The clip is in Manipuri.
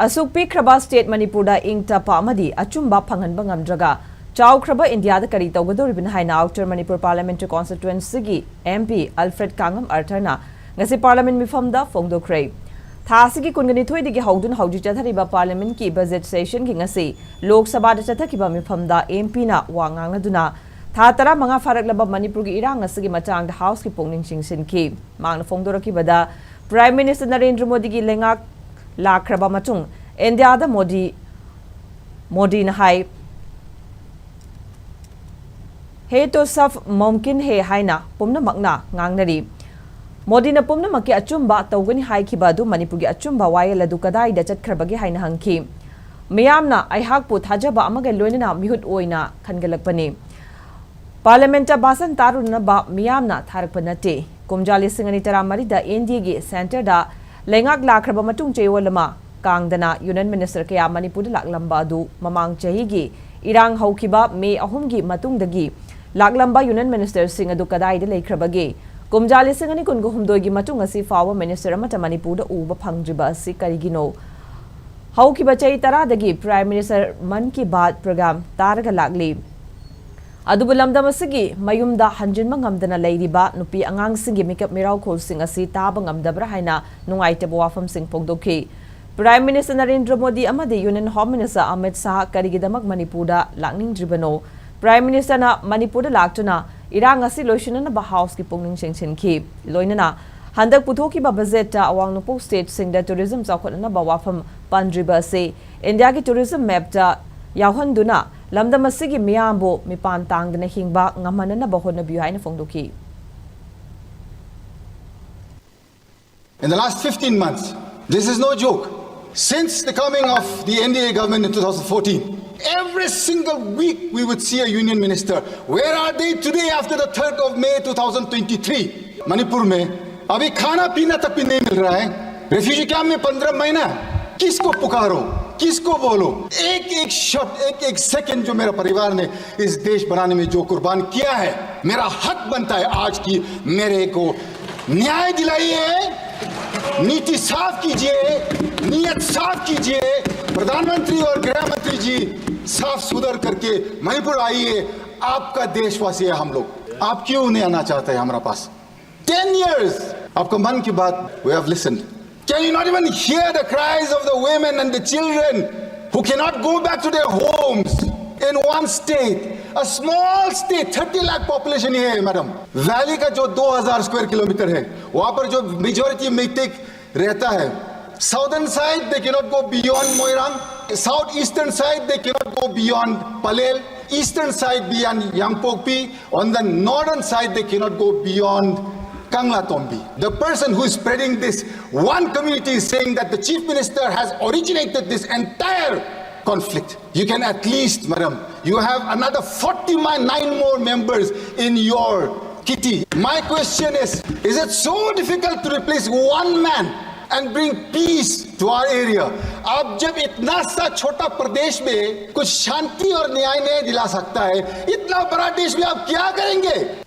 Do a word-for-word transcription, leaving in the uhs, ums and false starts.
ꯑꯁꯨꯛ ꯄꯤꯛꯈ꯭ꯔꯕ ꯁ꯭ꯇꯦꯠ ꯃꯅꯤꯄꯨꯔꯗ ꯏꯪ ꯇꯞꯄ ꯑꯃꯗꯤ ꯑꯆꯨꯝꯕ ꯐꯪꯍꯟꯕ ꯉꯝꯗ꯭ꯔꯒ ꯆꯥꯎꯈ꯭ꯔꯕ ꯏꯟꯗꯤꯌꯥꯗ ꯀꯔꯤ ꯇꯧꯒꯗꯧꯔꯤꯕꯅꯣ ꯍꯥꯏꯅ ꯑꯥꯎꯇꯔ ꯃꯅꯤꯄꯨꯔ ꯄꯥꯔꯂꯤꯌꯥꯃꯦꯟꯇꯔꯤ ꯀꯣꯟꯁꯇꯤꯇ꯭ꯋꯦꯟꯁꯤꯒꯤ ꯑꯦꯝ ꯄꯤ ꯑꯜꯐ꯭ꯔꯦꯗ ꯀꯥꯡꯉꯝ ꯑꯥꯔꯊꯔꯅ ꯉꯁꯤ ꯄꯥꯔꯂꯤꯌꯥꯃꯦꯟ ꯃꯤꯐꯝꯗ ꯐꯣꯡꯗꯣꯛꯈ꯭ꯔꯦ꯫ ꯊꯥ ꯑꯁꯤꯒꯤ ꯀꯨꯟꯒ ꯅꯤꯊꯣꯏꯗꯒꯤ ꯍꯧꯗꯨꯅ ꯍꯧꯖꯤꯛ ꯆꯠꯊꯔꯤꯕ ꯄꯥꯔꯂꯤꯌꯥꯃꯦꯟꯠꯀꯤ ꯕꯖꯦꯠ ꯁꯦꯁꯟꯒꯤ ꯉꯁꯤ ꯂꯣꯛ ꯁꯚꯥꯗ ꯆꯠꯊꯈꯤꯕ ꯃꯤꯐꯝꯗ ꯑꯦꯝ ꯄꯤꯅ ꯋꯥ ꯉꯥꯡꯅꯗꯨꯅ ꯊꯥ ꯇꯔꯥꯃꯉꯥ ꯐꯥꯔꯛꯂꯕ ꯃꯅꯤꯄꯨꯔꯒꯤ ꯏꯔꯥꯡ ꯑꯁꯤꯒꯤ ꯃꯇꯥꯡꯗ ꯍꯥꯎꯁꯀꯤ ꯄꯨꯛꯅꯤꯡ ꯆꯤꯡꯁꯤꯟꯈꯤ꯫ ꯃꯍꯥꯛꯅ ꯐꯣꯡꯗꯣꯔꯛꯈꯤꯕꯗ ꯄ꯭ꯔꯥꯏꯝ ꯃꯤꯅꯤꯁꯇꯔ ꯅꯔꯦꯟꯗ꯭ꯔ ꯃꯣꯗꯤꯒꯤ ꯂꯩꯉꯥꯛ ꯂꯥꯛꯈ꯭ꯔꯕ ꯃꯇꯨꯡ ꯏꯟꯗꯤꯌꯥꯗ ꯃꯣꯗꯤ ꯃꯣꯗꯤꯅ ꯍꯥꯏ, "ꯍꯦ ꯇꯣ ꯁꯕ ꯃꯨꯝꯀꯤꯟ ꯍꯦ" ꯍꯥꯏꯅ ꯄꯨꯝꯅꯃꯛꯅ ꯉꯥꯡꯅꯔꯤ꯫ ꯃꯣꯗꯤꯅ ꯄꯨꯝꯅꯃꯛꯀꯤ ꯑꯆꯨꯝꯕ ꯇꯧꯒꯅꯤ ꯍꯥꯏꯈꯤꯕ ꯑꯗꯨ ꯃꯅꯤꯄꯨꯔꯒꯤ ꯑꯆꯨꯝꯕ ꯋꯥꯌꯦꯜ ꯑꯗꯨ ꯀꯗꯥꯏꯗ ꯆꯠꯈ꯭ꯔꯕꯒꯦ ꯍꯥꯏꯅ ꯍꯪꯈꯤ꯫ "ꯃꯤꯌꯥꯝꯅ ꯑꯩꯍꯥꯛꯄꯨ ꯊꯥꯖꯕ ꯑꯃꯒ ꯂꯣꯏꯅꯅ ꯃꯤꯍꯨꯠ ꯑꯣꯏꯅ ꯈꯟꯒꯠꯂꯛꯄꯅꯤ꯫ ꯄꯥꯔꯂꯤꯌꯥꯃꯦꯟꯠꯇ ꯚꯥꯁꯟ ꯇꯥꯔꯨꯅꯅꯕ ꯃꯤꯌꯥꯝꯅ ꯊꯥꯔꯛꯄ ꯅꯠꯇꯦ꯫ ꯀꯨꯝꯖꯥ ꯂꯤꯁꯤꯡ ꯑꯅꯤ ꯇꯔꯥꯃꯔꯤꯗ ꯑꯦꯟ ꯗꯤ ꯑꯦꯒꯤ ꯁꯦꯟꯇꯔꯗ ꯂꯩꯉꯥꯛ ꯂꯥꯛꯈ꯭ꯔꯕ ꯃꯇꯨꯡ ꯆꯌꯣꯜ ꯑꯃ ꯀꯥꯡꯗꯅ ꯌꯨꯅꯤꯌꯟ ꯃꯤꯅꯤꯁꯇꯔ ꯀꯌꯥ ꯃꯅꯤꯄꯨꯔꯗ ꯂꯥꯛꯂꯝꯕ ꯑꯗꯨ ꯃꯃꯥꯡ ꯆꯍꯤꯒꯤ ꯏꯔꯥꯡ ꯍꯧꯈꯤꯕ ꯃꯦ ꯑꯍꯨꯝꯒꯤ ꯃꯇꯨꯡꯗꯒꯤ ꯂꯥꯛꯂꯝꯕ ꯌꯨꯅꯤꯌꯟ ꯃꯤꯅꯤꯁꯇꯔꯁꯤꯡ ꯑꯗꯨ ꯀꯗꯥꯏꯗ ꯂꯩꯈ꯭ꯔꯕꯒꯦ? ꯀꯨꯝꯖꯥ ꯂꯤꯁꯤꯡ ꯑꯅꯤ ꯀꯨꯟꯒ ꯍꯨꯝꯗꯣꯏꯒꯤ ꯃꯇꯨꯡ ꯑꯁꯤ ꯐꯥꯎꯕ ꯃꯤꯅꯤꯁꯇꯔ ꯑꯃꯠꯇ ꯃꯅꯤꯄꯨꯔꯗ ꯎꯕ ꯐꯪꯗ꯭ꯔꯤꯕ ꯑꯁꯤ ꯀꯔꯤꯒꯤꯅꯣ?" ꯍꯧꯈꯤꯕ ꯆꯍꯤ ꯇꯔꯥꯗꯒꯤ prime minister Mann Ki Baat programme ꯇꯥꯔꯒ ꯂꯥꯛꯂꯤ꯫ ꯑꯗꯨꯕꯨ ꯂꯝꯗꯝ ꯑꯁꯤꯒꯤ ꯃꯌꯨꯝꯗ ꯍꯟꯖꯤꯟꯕ ꯉꯝꯗꯅ ꯂꯩꯔꯤꯕ ꯅꯨꯄꯤ ꯑꯉꯥꯡꯁꯤꯡꯒꯤ ꯃꯤꯀꯞ ꯃꯤꯔꯥꯎꯈꯣꯜꯁꯤꯡ ꯑꯁꯤ ꯇꯥꯕ ꯉꯝꯗꯕ꯭ꯔꯥ ꯍꯥꯏꯅ ꯅꯨꯡꯉꯥꯏꯇꯕ ꯋꯥꯐꯝꯁꯤꯡ ꯐꯣꯡꯗꯣꯛꯈꯤ꯫ ꯄ꯭ꯔꯥꯏꯝ ꯃꯤꯅꯤꯁꯇꯔ ꯅꯔꯦꯟꯗ꯭ꯔ ꯃꯣꯗꯤ ꯑꯃꯗꯤ union home minister Amit Shah ꯀꯔꯤꯒꯤꯗꯃꯛ ꯃꯅꯤꯄꯨꯔꯗ ꯂꯥꯛꯅꯤꯡꯗ꯭ꯔꯤꯕꯅꯣ? ꯄ꯭ꯔꯥꯏꯝ ꯃꯤꯅꯤꯁꯇꯔꯅ ꯃꯅꯤꯄꯨꯔꯗ ꯂꯥꯛꯇꯨꯅ ꯏꯔꯥꯡ ꯑꯁꯤ ꯂꯣꯏꯁꯤꯟꯅꯅꯕ ꯍꯥꯎꯁꯀꯤ ꯄꯨꯛꯅꯤꯡ ꯆꯤꯡꯁꯤꯟꯈꯤ꯫ ꯂꯣꯏꯅꯅ ꯍꯟꯗꯛ ꯄꯨꯊꯣꯛꯈꯤꯕ ꯕꯖꯦꯠꯇ ꯑꯋꯥꯡ ꯅꯣꯡꯄꯣꯛ ꯁ꯭ꯇꯦꯠꯁꯤꯡꯗ ꯇꯨꯔꯤꯖꯝ ꯆꯥꯎꯈꯠꯅꯅꯕ ꯋꯥꯐꯝ ꯄꯟꯗ꯭ꯔꯤꯕ ꯑꯁꯤ ꯏꯟꯗꯤꯌꯥꯒꯤ ꯇꯨꯔꯤꯖꯝ ꯃꯦꯞꯇ ꯌꯥꯎꯍꯟꯗꯨꯅ ꯂꯝꯗꯝ ꯑꯁꯤꯒꯤ ꯃꯤꯌꯥꯝꯕꯨ ꯃꯤꯄꯥꯟ ꯇꯥꯡꯗꯅ ꯍꯤꯡꯕ ꯉꯝꯍꯟꯅꯅꯕ ꯍꯣꯠꯅꯕꯤꯌꯨ ꯍꯥꯏꯅ ꯐꯣꯡꯗꯣꯛꯈꯤ꯫ In the last fifteen months, this is no joke. Since the coming of the N D A government in two thousand fourteen, every single week we would see a union minister. Where are they today after the third of May two thousand twenty-three? Manipur में अभी खाना पीना तक भी नहीं मिल रहा है। रेफ्यूजी कैंप में पंद्रह महीना है। किसको पुकारो, किसको बोलो? एक एक शब्द, एक एक सेकंड जो मेरा परिवार ने इस देश बनाने में जो कुर्बान किया है, मेरा हक बनता है आज की मेरे को न्याय दिलाइए, नीति साफ कीजिए। नीयत साफ कीजिए, प्रधानमंत्री और गृह मंत्री जी, साफ सुधर करके मणिपुर आइए। आपका देशवासी है हम लोग, आप क्यों नहीं आना चाहते हैं हमारे पास? Ten years आपका मन की बात we have listened. Can you not even hear the cries of the women and the children who cannot go back to their homes in one state, a small state, thirty lakh population here, madam. Valley का जो दो हज़ार स्क्वायर किलोमीटर है, वहां पर जो मेजोरिटी मितिक रहता है, southern side they cannot go beyond Moirang, south eastern side they cannot go beyond Palel, eastern side beyond Yangpokpi, on the northern side they cannot go beyond Kangla Tombi. The person who is spreading this one community is saying that the chief minister has originated this entire conflict. You can at least, madam, you have another forty-nine more members in your kitty. My question is, is it so difficult to replace one man and bring peace to our area? आप जब इतना सा छोटा प्रदेश में कुछ शांति और न्याय नहीं दिला सकता है, इतना बड़ा देश में आप क्या करेंगे?